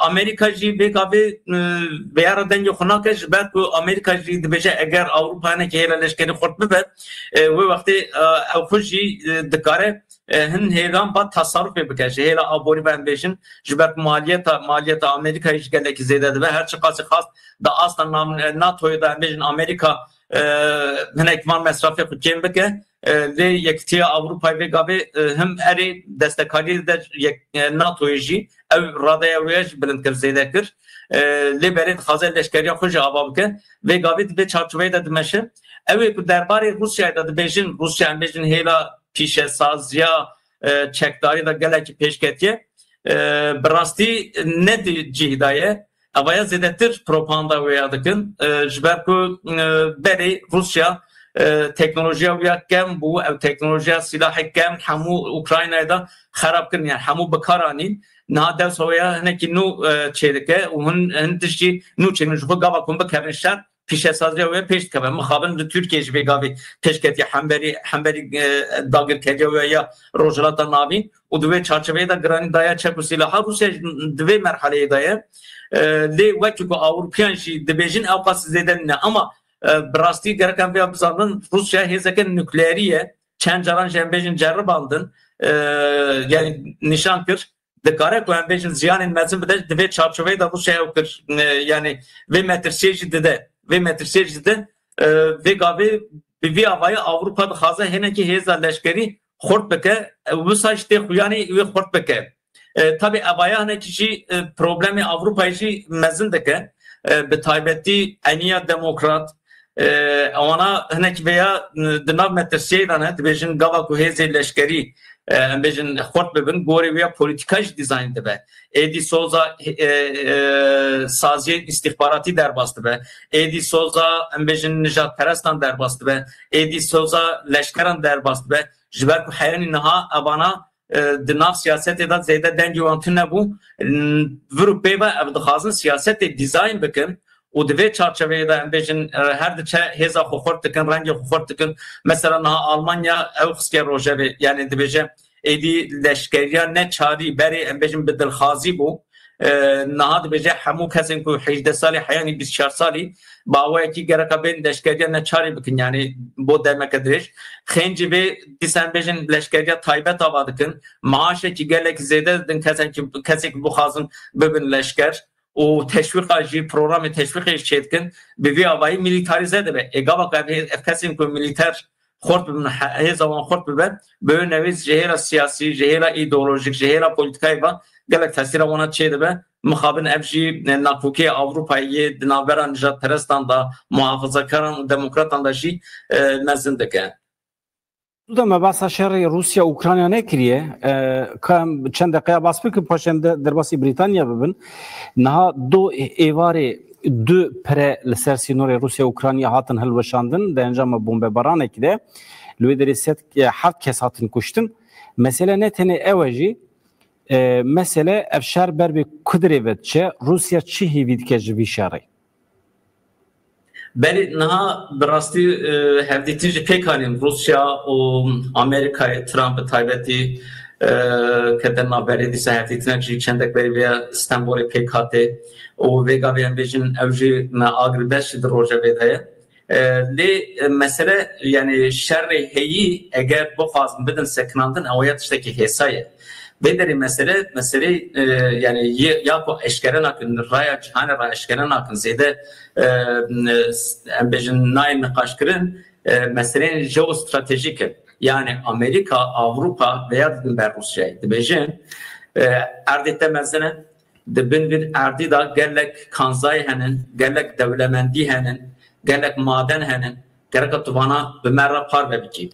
Amerîka jî vê gavê, e, vêya re dengê xwe nake, ji ber ku Amerîka jî dibêje eger Ewropa hinekî hêla leşkerî xurt bibe, e, wê wextê, e, ew xwe jî, e, dikare, e, hin hêlan va tasarrufê bike. Ji hêla aborî ve em bêjin, ji ber ku maliyeta, maliyeta Amerîkayê jî gelekî zêde dibe. Her çiqasî xast di asta nam-, e, NATOyê de em bêjin Amerîka, e, hinek van mesrafê xwe kêm bike. E, lê Yekîtiya Ewropayê vê gavê, e, him erê destekariyê dide yek-, e, NATOyê jî ew radeya wê jî bilind kir, zêde kir. E, lê berê dixwaze leşkeriya xwe jî ava bike. Vê gavê di vê çarçoveyê de dimeşe. Ew ê ku derbarê Rûsyayê de dibêjin, Rûsya em bêjin hêla pîşesaziya, e, çekdarî de gelekî pêşketiye. E, bi rastî ne di cih de ye. Evaya zêdetir propaganda wê ya dikin. E, ji ber ku, e, berê Rûsya, e, teknolojiya wê ya kem bû, ew teknolojiya silahê kem hemû Ukraynayê de xerab kirin, yani hemû bi kar anîn. Niha dewsa wê ya hinekî nû, e, çêdike û hin, hin tiştî nû çêkin ji xwe gava ku hûn bikevin şer, pîşesaziya wê pêş dikeve. Mixabin li Tirkiyê ji vê gavê pêşketiye hemberî, hemberî, e, dagirkeriya wê ya Rojhilata Navîn û di wê çarçoveyê de giranî daye çek û silaha Rûsya jî di vê merhaleyê de ye. E, lê wekî ku Ewropiyan jî dibêjin ew qas zêde nîne. Ama, e, bi rastî gerek em vêya bizanin, Rûsya hêzeke nukleerî ye. Çend caran jî em bêjin ceribandin, e, yani nîşan kir. Dikare ku em bêjin ziyanên mezin bide, di vê çarçoveyê de Rûsya ew kir, e, yani vê metirsiyê jî dide. Vê metirsiyê jî dide. E, vê gavê bi vî avayî Ewropa dixwaze hinekî hêza leşkerî xurt bike, e, wisa jî tê xuyanî wê xurt bike. E, tabî evaya hinekî jî, e, problemê Ewropayê jî mezin dike. E, bi taybetî eniya demokrat, E, ewana hinek vêya, e, di nav metirsiyê de ne, dibêjin gava ku hêzê leşkerî, e, em bêjin xurt bibin, gorê wê ya polîtika jî dîzayn dibe. Êdî soza, e, e, saziyên îstîxbaratî derbas dibe. Êdî soza, em bêjin, nijadperestan derbas dibe. Êdî soza leşkeran derbas dibe. Ji ber ku heyanî niha evana, e, di nav siyasetê de zêde dengê wan tune bû. N-, vir û pê ve ev dixwazin siyasetê dîzayn bikin û di vê çarçeveyê de em bêjin, e, her diçe hêza xwe xurt dikin, rengê xwe xurt dikin. Mesela niha Almanya ew xistiye rojevê, yani dibêje êdî leşkeriya neçarî berê em bêjin bi dilxazî bû. E, niha dibêje hemû kesên ku hejdeh salî heyanî bîst çar salî bi awayekî gereka bên leşkeriya neçarî bikin, yani bo demeke dirêj. Xêncî vê dîsa em bêjin leşkeriya taybet ava dikin. Maaşekî gelek zêde didin kesên ki, kesê ki bixwazin bibin leşker û teşwîqa jî, programê teşwîqê jî çêdikin. Bi vî avayî milîtarîze dibe. Ê gava ka ev, ev kesên ku milîter xurt bibin, he-, hêza wan xurt bibe, bi wê newê ji hêla siyasî, ji hêla îdeolojîk, ji hêla polîtîkayê ve gelek tesîra wana çêdibe. Mixabin ev jî, e, nakokiyê Ewropayê yê di navbera nijadperestan de, muhafazakaran û demokratan de jî, e, mezin dike. Tu de me behsa şerê Rûsya Ukrayna nekiriye. E, ka em çend deqeya bas bikin, paşê em de derbasî Brîtanya bibin. Niha du êvarê du pire li ser sînorê Rûsya Ukrayna hatin hilweşandin, di encama bombebaranekî de li wê derê sed, e, heft kes hatin kuştin. Mesele ne tenê ew e jî, e, mesele ev şer ber bi ku dirê ve diçe, Rûsya çi hêvî dike ji vî şerê? Belê niha bi rastî, e, hevdîtin jî pêk anîn Rûsya û Amerîkayê, Trump bi taybetî, e, kete navberê dîsa hevdîtinek jî çendek berî vê Stenbolê pêk hatê û vê gavê em bêjin ew jî me agirbest jî di rojevê de ye. E, lê, e, mesele, yani şerê heyî eger bixwazin bidin sekinandin, ew ya tiştekî hêsa ye. Vê derê mesele, meselê, e, yani yê, ya ku eşkere nakin, raya cîhanê ra eşkere nakin, zêde, e, em bêjin nayên niqaşkirin, e, meseleyên jeostratejîk in. Yani Amerîka, Ewropa veya didin ber Rûsyayê. Dibêjin, e, erdê te mezin e, di bin vî erdî de gelek kanzayê henin, gelek dewlemendî henin, gelek maden henin. Gereka tu vana bi me re parve bikî.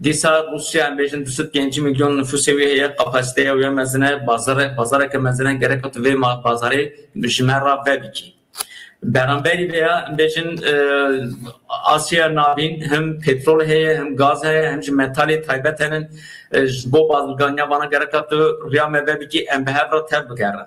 Dîsa Rûsya, em bêjin, du sed pêncî milyon nifûsê wê heye, kapasiteya wê mezin e, bazare-, bazareke mezin e, gereka tu vê ma-, bazarê ji me re vebikî. Beramberî vê ya, em bêjin, e, Asya Navîn hem petrol heye, hem gaz heye, hem jî metalê taybet henin, e, ji bo bazirganiya vana gereka tu riya me vebikî, em bi hev re tev bigerin.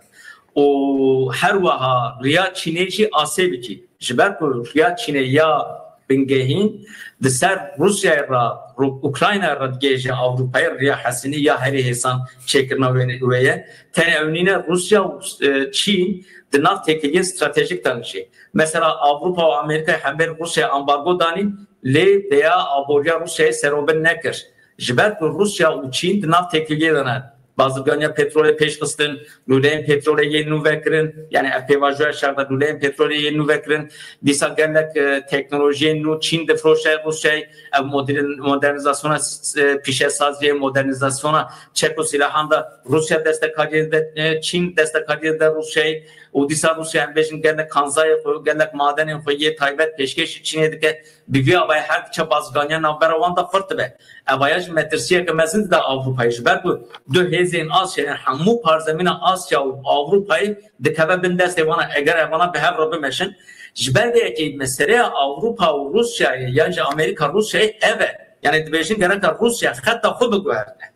Û her wiha riya Çînê jî asê bikî. Ji ber ku riya Çînê ya bingehîn di ser Rûsyayê re, Ru-, Ukraynayê re digihêje Ewropayê, riya hesinî ya herî hêsan çêkirina wê, wê ye. Tenê ew nîne, Rûsya û, e, Çîn di nav têkiliyên stratejîk de dijî. Mesela Ewropa û Amerîkayê hember Rûsyayê ambargo danî, lê vêya aboriya Rûsyayê serobin nekir. Ji ber ku Rûsya û Çîn di nav têkiliyê de ne. Bazirganiya petrolê pêş xistin, lûleyên petrolê yên nû vekirin, yani ev pêvajoya şer de lûleyên petrolê yên nû vekirin, dîsa gelek, e, teknolojiyên nû Çîn difroşe Rûsyayê, ev modern-, modernizasyona, e, pîşesaziyê, modernizasyona çek û silahan de Rûsya destekariyê de, e, Çîn destekariyê de Rûsyayê û dîsa Rûsya em bêjin gelek kanzayê xwe, gelek madenên xwe yê taybet pêşkêşî Çînê dike. Bi vî avayî her diçe bazganiya navbera wan de xurt dibe. Evaya jî metirsiyeke mezin dide Ewropayê. Ji ber ku du hêzên Asyayê, hemû parzemîna Asya û Ewropayê dikeve bin destê wana, eger evana bi hev re bimeşin. Ji ber vê yekê meseleya Ewropa û Rûsyayê yan jî Amerîka Rûsyayê ev e. Yani dibêjin gereka Rûsya xeta xwe biguherîne.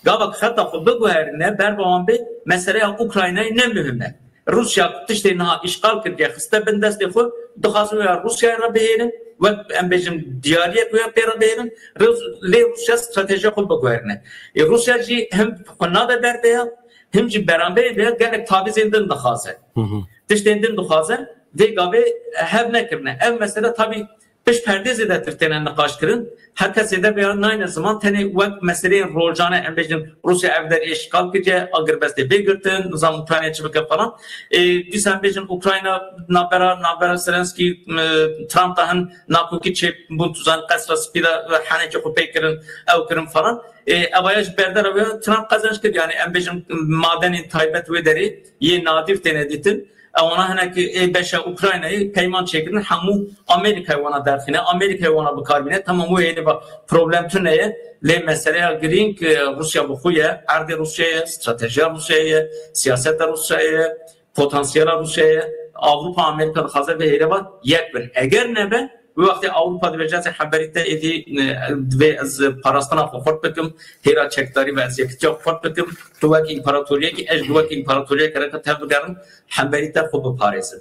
Gava ku xeta xwe biguherîne, ber bi wan bê, meseleya Ukraynayê ne muhim e. Rûsya tiştê niha îşxal kiriye, xiste bin destê xwe, dixwazin wê ya Rûsyayê re bihêlin, wek em bêjin diyariyek wê ya pê re bihêlin, Rûs-, lê Rûsya stratejiya xwe biguherîne. Ê Rûsya jî him xwe nade ber vê ya, him jî beramberî vê ya gelek tavîzên din dixwaze. Hı hı. Tiştên din dixwaze, vê gavê hev nekirine. Ev mesele tabî pişt perdê zêdetir têne niqaşkirin. Her kes zêde vêya nayne ziman, tenê wek meseleyên rojane, em bêjin Rûsya ev der êşkal kiriye, agirbestê bê girtin, nizam Ukraynayê çi bike falan. Ê, dîsa em bêjin Ukrayna navbera, navbera Zelenskî, e, Trump de hin nakokî çê bûn, tu zanî Qesra Spî de henekê xwe pê kirin, ew kirin falan. Ê, evaya ji berdera wê Trump qezenç kir, yani em bêjin madenên taybet wê derê yê nadîr têne dîtin. Ewana hinek ê beşa Ukraynayê peyman çêkirin, hemû Amerîkayê wana derxîne, Amerîkayê wana bi kar bîne. Tamam, wê hêdî ba problem tune ye. Lê meseleya girîng, e, Rûsya bi xwe ye, erdê Rûsyayê ye, stratejiya Rûsyayê ye, siyaseta Rûsyayê ye, potansiyela Rûsyayê ye. Ewropa, Amerîka dixwaze vê hêdî ba yek bin. Eger nebe, wê wextê Ewropa dibêje, ez ê hemberî te êdî, e, divê ez parastina xwe xurt bikim, hêra çekdarî ve ez yekitiya xwe xurt bikim. Tu wek împaratoriyekî, ez jî wek împaratoriyek gereka tev bigerim, hemberî te xwe biparêzim.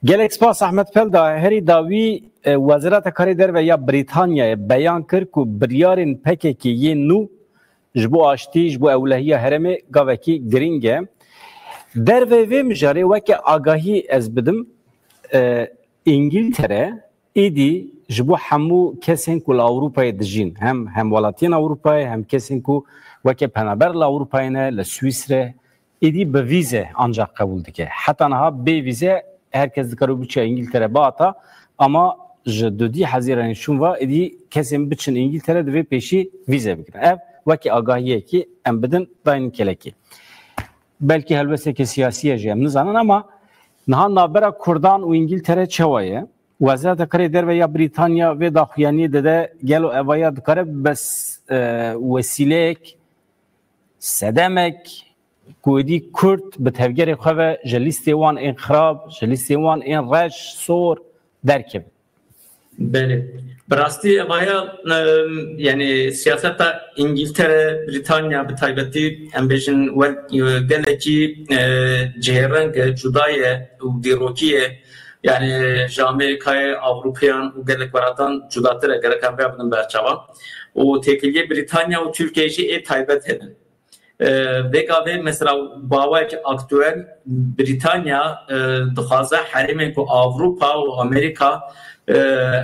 Gelek spas Ehmed Pelda. Herî dawî, e, Wezareta Karê Derve ya Brîtanyayê beyan kir ku biryarên P K K yê nû ji bo aştî, ji bo ewlehiya herêmê gavekî girîng e. Derveyê vê mijarê weke agahî ez bidim, e, Îngiltere êdî ji bo hemû kesên ku li Ewropayê dijîn, hem hemwelatiyên Ewropayê, hem kesên ku weke penaber li Ewropayê ne, li Swîsre, êdî bi vîze ancak qebûl dike. Heta niha bê vîze her kes dikare biçe Îngiltere biata, ama ji dudî Hezîranê şûn ve êdî kesên biçin Îngiltere divê pêşî vîze bigirin. Ev wekî agahiyekî em bidin dayîn kelekê. Belkî helwesteke siyasî ye jî em nizanin, ama niha navbera Kurdan û Îngiltere çawa ye? Wezareta Karê Derve ya Brîtanya vê daxuyaniyê dide, gelo evaya dikare bes, e, wesîleyek, sedemek ku êdî Kurd bi tevgerê xwe ve ji lîstê wan ên xirab, ji lîstê wan ên reş, sor derkevin? Belê. Bi rastî evaya, e, yani siyaseta Îngiltere, Brîtanya bi taybetî em bêjin wel, e, gelekî, e, cihêreng e, cuda ye û dîrokî ye. Yani ji Amerîkayê, Ewropeyan û gelek welatan cudatir e, gerek em vê bidin berçavan. Û têkiliyê Brîtanya û Tirkiyeyê jî ê taybet hebin. E, vê gavê mesela bawek aktuel Brîtanya, e, dixwaze herêmên ku Ewropa û Amerîka, e,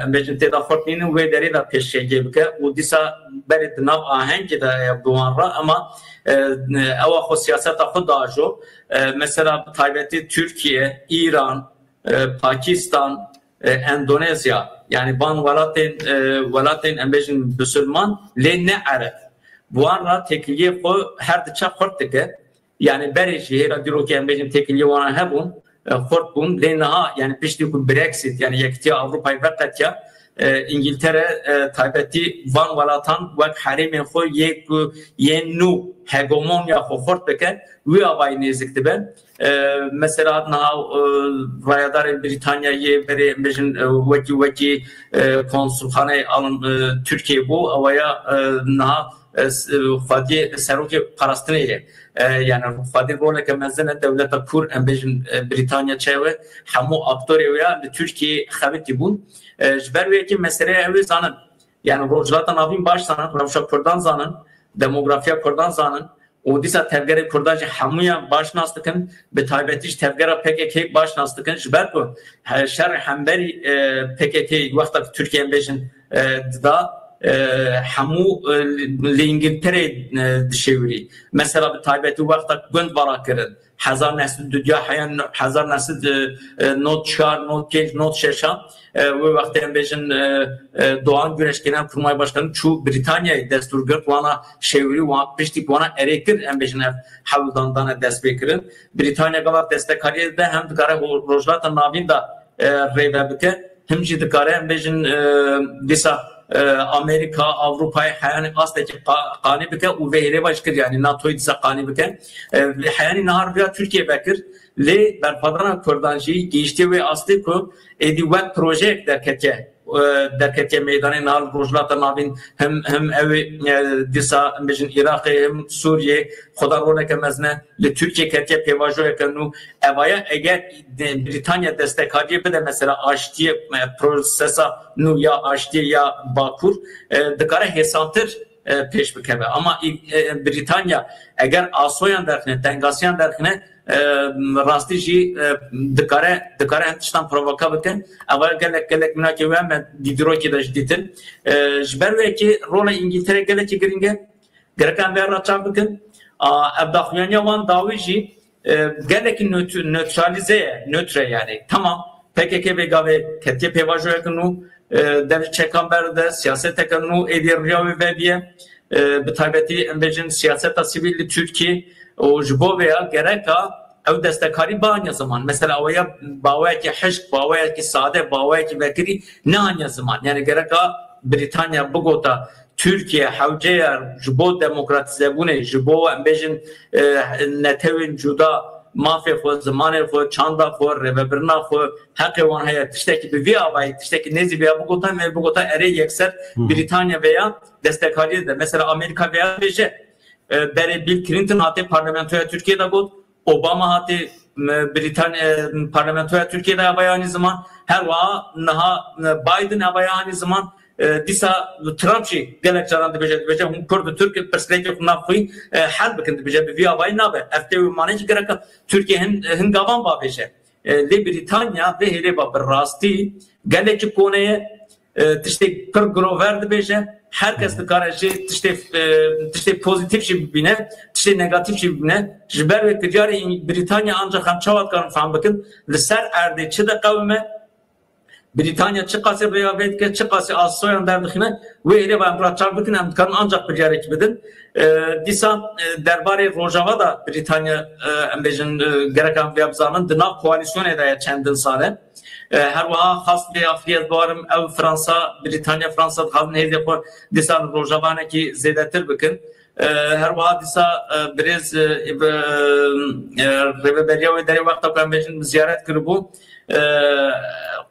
em bêjin tê de xurt nînin, wê derê de pêşkêşê bike û dîsa berê di nav ahengê de ye bi wan re, ama, e, ewa xwe siyaseta xwe dajo. E, mesela bi taybetî Tirkiye, Îran, e, Pakistan, e, Endonezya, yani van welatên, e, welatên em bêjin bisilman, lê ne ereb. Bi wan re têkiliyê xwe her diçe xurt dike. Yani berê jî hêra dîrokê em bêjin têkiliyê wana hebûn, e, xurt bûn. Lê niha yani piştî ku Brexit, yani Yekitiya Ewropayê veqetiya, e, Îngiltere, e, taybetî van welatan wek herêmên xwe yê ku yên nû hegemonya xwe xurt bike, wî avayî nêzik dibe. E, mesela niha, e, rayedarên Brîtanyayê berê em bêjin, e, wekî, wekî, e, konsulxaneyê alin, e, Tirkiyeyê bû, ewaya, e, niha, e, s-, e, xwediyê serokê parastinê ye. E, yani xwedî roleke mezin e dewleta kûr, em bêjin, e, Brîtanya çawa, hemû aktorê wê ya li Tirkiyeyê xebitî bûn. E, ji ber wê yekê meseleya ew ê zanin. Yani Rojhilata Navîn baş zanin, rewşa Kurdan zanin, demografiya Kurdan zanin. Û dîsa tevgerê Kurdan jî hemûyan baş nas dikin, bi taybetî jî tevgera P K K baş nas dikin. Ji ber ku he-, şer hemberî, e, P K K wexta ku Tirkiye em bêjin, e, dida, e, hemû, e, li Îngiltereyê, e, dişêwirî. Mesela bi taybetî wexta ku gund vala kirin, hezar neh sed û duduya heya hezar neh sed, e, e, nod çar, nod pênc, nod şeş a, e, wê wextê em bêjin, e, e, Doğan Güneş genel kurmay başkanı çû Brîtanyayê destûr girt, wana şêwirî, wan piştî wana erê kir, em bêjin ev hewldan dane destpêkirin. Brîtanya gava destekariyê de hem dikare ho-, Rojhilata Navîn de, e, rêve bike, him jî dikare em bêjin, e, dîsa, e, Amerîka, Ewropayê heyanî astekî qa-, qanî bike û vê hêrê baş kir, yani NATOyê dîsa qanî bike. E, heyanî niha riya Tirkiye vekir, lê berxwedana Kurdan jî gihiştiye wê astê ku êdî wek projeyek derketiye, e, derketiye meydanê niha li Rojhilata Navîn him, him ew ê, e, dîsa em bêjin Iraqê, him Sûriyê, xweda roleke mezin e. Li Tirkiye ketiye pêvajoyeke nû. Evaya eger de-, Brîtanya destekariyê bide mesela aştiyê, e, prosesa nû ya aştiyê ya Bakur, e, dikare hêsantir, e, pêş bikeve. Ama î-, e, Brîtanya eger asoyan derxine, tengasiyan derxine, e, rastî jî, e, dikare, dikare hin tiştan provoka bike. Ev gelek, gelek minakê wê me dîdirokê de jî dîtin. E, ji ber wê yekê rola Îngîltere gelekî giring e. Gerek em vê re çav bikin. A, ev daxuyaniya wan dawî jî, e, gelekî nöt-, nötralize ye, nötre yani. Tamam, P K K vê gavê ketiye pêvajoyeke nû, e, dev çekan berde, siyaseteke nû êdî riya wê vediye. E, bi taybetî em bêjin siyaseta sivîl li Tirkiyê û ji bo vê ya gereka Ew destekarî baniye ziman. Mesela awaya baweyekî hişk, baweyekî sade, baweyekî vekirî nehaniye ziman. Yani gereka Brîtanya bigota Tirkiye hewce ye ji bo demokratîzebûnê, ji bo em bêjin, e, netewên cuda mafê xwe, zimanê xwe, çanda xwe, rêvebirina xwe, heqê wan heye. Tiştekî bi vî avayî, tiştekî nêzî vêya bigota, me bigota erê yekser Hı hı. Brîtanya vêya destekariyê de. Mesela Amerîka vêya dibêje, e, berê Bill Clinton hate parlamentoya Tirkiye de got, Obama hate, e, Brîtanya, e, parlamentoya Tirkiye de avaya anî ziman, her wiha niha, e, Biden avaya anî ziman, e, dîsa Trump jî gelek caran dibêje, dibêje hûn Kurd û Tirk pirsgirêkê xwe nav xwe, e, hel bikin, dibêje bi vî avayî nabe. Ev tê wê manê jî gereka Tirkiye hin, hin gavan bavêje. E, lê Brîtanya vê hêlê va bi rastî gelekî kone ye, e, tiştê pir girover dibêje. Her kes dikare jê tiştê, e, tiştê pozîtîf jî bibîne, tiştê negatîf jî bibîne. Ji ber wê biryarê Brîtanya ancaq em çawa dikarin fehm bikin, li ser erdê çi diqewime, Brîtanya çiqasî rêya vê dike, çiqasî asoyan derdixîne, wê hêlê va em raçav bikin, em dikarin ancaq biryarekî bidin. E, dîsa, e, derbarê Rojava da Brîtanya, e, em bêjin, e, gerek em vêya bizanin, di nav koalîsyonê de ye çendin sal e. E, her wiha xas lê axiriyê ez bawerim ew Fransa, Brîtanya, Fransa dixwazin hêzê xwe dîsa li Rojavanekî zêdetir bikin. E, her wiha dîsa, e, birêz, e, e, rêveberiya wê derê wexta ku em bêjin ziyaret kiribû, e,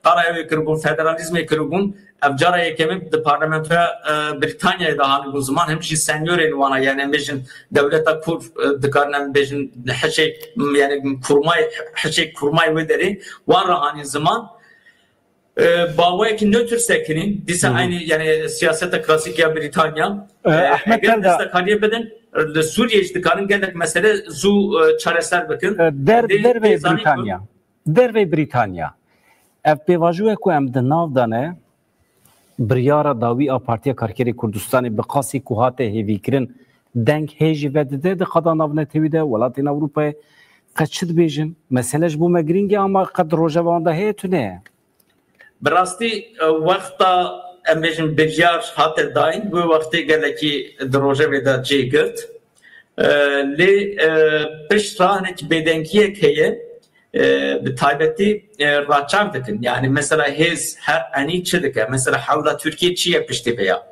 qala ew ê kiribûn, federalîzmê kiribûn. Ev cara yekemîn di parlamentoya, e, Brîtanyayê de hanibûn ziman, him jî senyorên wana, yani em bêjin dewleta kûr, e, dikarin em bêjin hiçê, yani kurmay, hiçê kurmay wê derê wan re hanîn ziman. E, baweyekî nötr sekinîn, dîsa Hı hı. aynî yani siyaseta klasîk ya Brîtanya. E, E, Ahmet eger Elda- destekariyê bidin, li Sûriyê jî dikarin gelek mesele zû, e, çareser bikin. E, der-, Dê-, derveyê dê zanîn ku Brîtanya. Derveyê Brîtanya. Ev pêvajoyê ku em di nav de ne, biryara dawî a Partiya Karkerê Kurdistanê bi qasî ku hate hêvîkirin, deng hê jî vedide di qada navnetewî de, welatên Ewropayê qet çi dibêjin? Mesele ji bo me girîng e, ama qet di rojeva wan de heye tune ye? Bi rastî, e, wexta em bêjin biryar hate dayîn, wê wextê gelekî di rojevê de cê girt. E, lê, e, pişt re hinek bêdengiyek heye, e, bi taybetî, e, raçav dikin. Yani mesela hêz her enî çi dike? Mesela hewla Tirkiye çi ye piştî vê ya?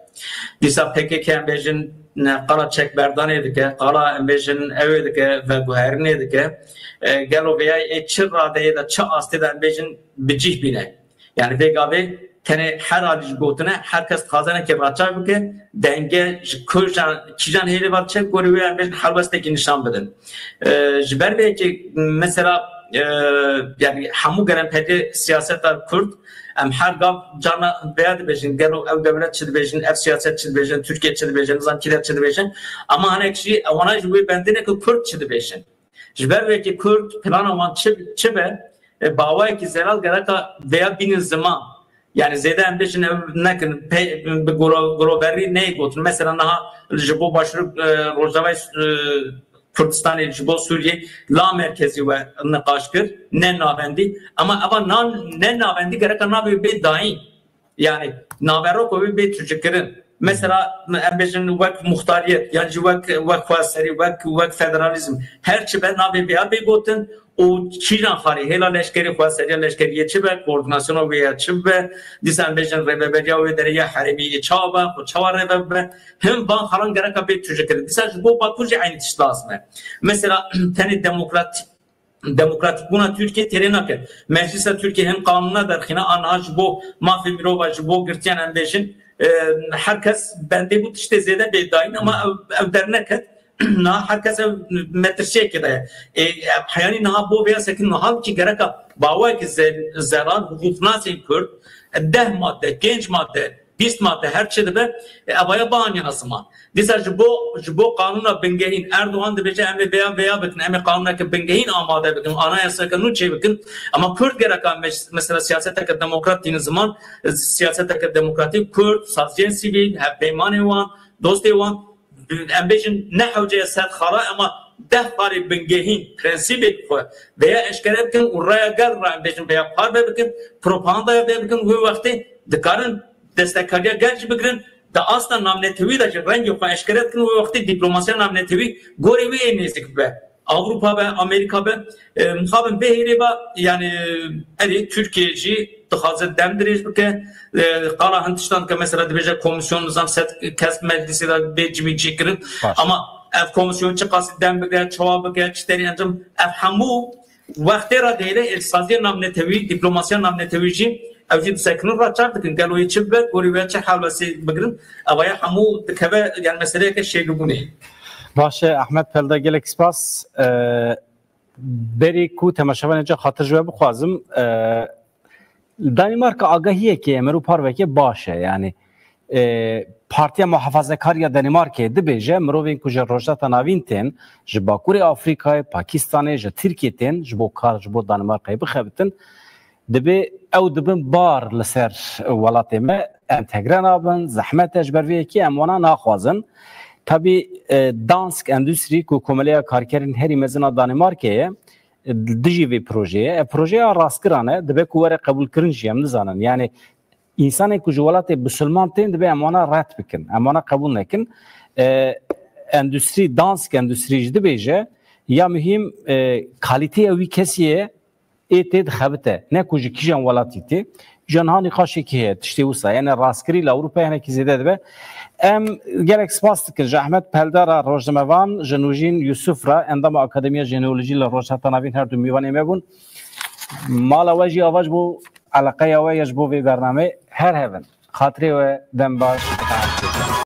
Dîsa P K K em bêjin, ne, qala çekberdanê dike, qala em bêjin ew ê dike, veguherînê dike. E, gelo vê ya ê çi radeyê de, çi astê de em bêjin bi cih bîne? Yani vê gavê tenê her alî ji gotine, her kes dixwaze nekê raçav bike, denge ji kîjan, kîjan hêlê ve diçe, gorî wê em bêjin helwestekî nîşan bidin. E, ji ber vê yekê mesela, e, yani hemû gelemperiyê siyaseta Kurd, em her gav carna vêya dibêjin, gelo ew dewlet çi dibêjin, ev siyaset çi dibêjin, Tirkiye çi dibêjin, nizam kî de çi dibêjin. Ama hinek jî ewana ji wê bendî ne ku Kurd çi dibêjin. Ji ber wekî Kurd plana wan çi, çi be, e, bawayekî zelal gereka vêya bînin ziman. Yani zêde em bêjin ew nekin, pe-, bi guro-, guroberî neyê gotin. Mesela niha ji bo Başûr, e, Rojavayê, e, Kurdistanê, ji bo Sûriyê la merkezî we niqaş kir, ne navendî. Ama eva nan-, ne navendî gereka navê bê dayîn. Yani naverok wê bê tujîkirin. Mesela em bêjin wek muxtariyet, yan jî wek, wek xwezserî, wek, wek federalîzm. Her çi be navê vêya bê gotin û kîjan xalî hêla leşkerî, xwezseriya leşkerî yê çi be, koordinasyona wê ya çi be, dîsa em bêjin rêveberiya wê derê ya herêmî yê çawa be, xwe çawa rêve bibe. Him van xalan gereka bê tujîkirin. Dîsa ji bo Bakur jî eynî tişt lazim e. Mesela tenê demokratîk demokratîkbûna Tirkiye têrê nake. Meclisa Tirkiye hin qanûna derxîne, a niha ji bo mafê mirova, ji bo girtiyan em bêjin, e, her kes bendê bû tiştê zêde bê dayîn, ama ew, ew derneket. Niha her kes ev metirşeyekê de ye. E, ev heyanî niha bo vêya sekin niha ki gereka bawayekî ze-, zelal, hukuknasên Kurd, deh madde, pênc madde, bîst madde her çi dibe, e, evaya bianîna ziman. Dîsa ji bo, ji bo qanûna bingehîn, Erdogan dibêje, em ê vêya, vêya bikin, em ê qanûneke bingehîn amade bikin, anayasayeke nû çêbikin. Ama Kurd gereka mes-, mesela siyaseteke demokrat tînin ziman, e, siyaseteke demokratîk Kurd, saziyên sivîl, hevpeymanê wan, dostê wan, em bêjin ne hewce ye sed xala, ema deh xalê bingehîn, prensîbên xwe vêya eşkere bikin û raya gel re em bêjin vêya parve bikin, propagandaya vê bikin, wê wextê dikarin destekariya gel jî bigirin, di asta navnetewî de jî rengê xwe eşkere dikin, wê wextê dîplomasiya navnetewî gorî wê yê nêzîk bibe. Ewropa be, Amerîka be, e, mixabin vê hêrê ve, yani, erê Tirkiye jî dixwaze dem dirêj bike. E, qala Hindistan ke mesela dibêje komisyon nizam sed kes meclisê de bê civîn çêkirin. Baş. Ama ev komisyon çiqasî dem bike, çawa bike, çi terî encam, ev hemû wextê re dêre êlsaziya navnetewî, diplomasiya navnetewî jî ew jî disekinin re çar dikin. Gelo yê çi bibe, gorî wê çi helwestê bigirin. Ev ya hemû dikeve, yani meseleyeke şêrîbûnê. Baş e, Ahmet Pelda, gelek spas. E, berî ku temaşevanê ca xatir ji we bixwazim, e, Danimarka agahiyekê ye, mero parveke baş e. Yani, e, Partiya Muhafazekar ya Danimarkayê dibêje, mirovên ku ji Rojhilata Navîn tên, ji Bakurê Afrîkayê, Pakistanê, ji Tirkiyê tên, ji bo kar, ji bo Danimarkayê bixebitin, dibê ew dibin bar li ser welatê me, entegre nabin, zehmet e, ji ber vê yekê em wana naxwazin. Tabî, e, Dansk Endustri ku Komeleya Karkerên herî mezin a Danimarkayê ye, e, dijî vê projeyê ye. E, projeya rastgiran e, dibe ku were qebûlkirin jî, em nizanin. Yani, însanên ku ji welatê bisilman tên, dibe em wana red bikin, em wana qebûl nekin. E, endustri, Dansk Endustri jî dibêje, ya muhîm, e, kalîteya wî kesî ye, ê tê dixebite, ne ku ji kîjan welatî tê. Ji niha nîqaşekî heye, tiştê wisa. Yani rastgirî li Ewropayê hinekî zêde dibe. Em gelek spas dikin ji Ahmet Pelda re, rojnamevan, ji Nûjîn Yusuf re, endama Akademiya Jeneolojî li Rojhilata Navîn, her du mêvanê me bûn. Mala we jî ava ji bo eleqeya we ya ji bo vê bernameyê. Her hevin. Xatirê we, dem baş.